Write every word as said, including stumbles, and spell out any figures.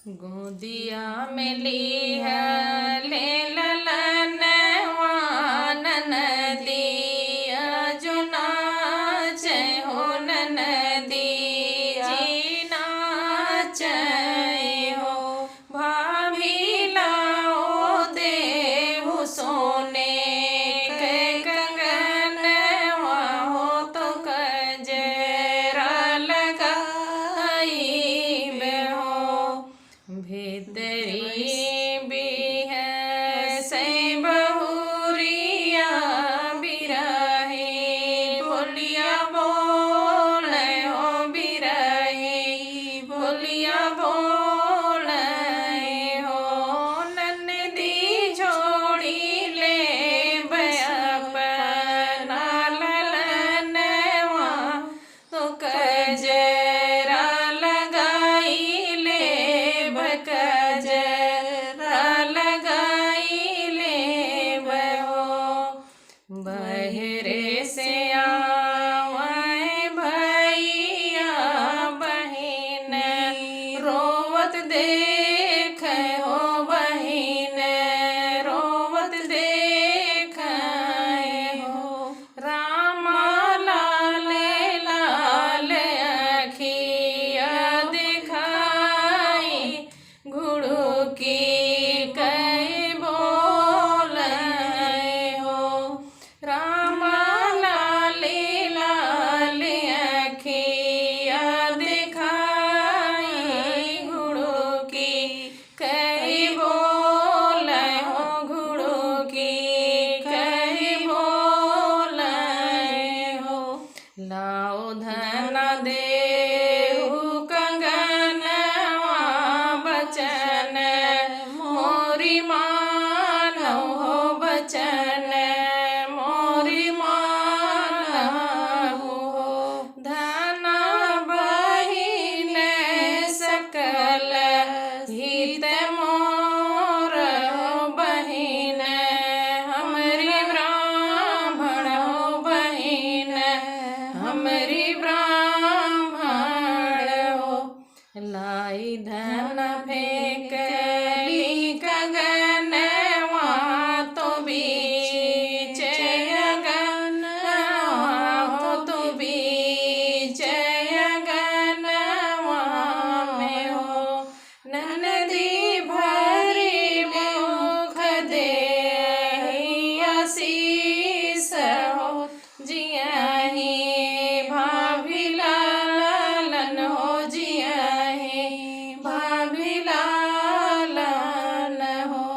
गोदिया में लिहले ललनवा ननदिया जो नाचे हो ननदिया जी नाचे हो। भाभी लाओ देहु सोने के कंगनवा हो तो कजरा लगाइबे हो। भीतरी बिहसे बहुरिया बिरही बोलिया बोले हो बिरही बोलिया बोले हो। ननदी छोड़ी ले बया पना ललनवा तो कजरा लगाई ले बकजरा लगाई ले बहो। बहरे से आवे भैया बहिन रोवत देखे हो बहिन रोवत देखे हो। रामा लाल लाल अखिया दिखाई घुड़ुकी कई बोले हो। रामा लाल लाल अखिया दिखाई घुड़ुकी कई बोले हो घुड़ुकी कई बोले हो। लाओ धन देहु कंगनवा बचन मोरी मानव हो बचन मोरी मानव हो। धन बहिन सकल हित मोर हो बहिन हमरी ब्राह्मण हो बहिन हमरी ब्राह्मण हो। लाई धन फेंकली कंगनवा तो बीच अगनवा हो तो बीच अगनवा में हो। ननदी भरी मुख देहि आशीष हो जियाही भाभी लालन हो जियाही भाभी लालन हो।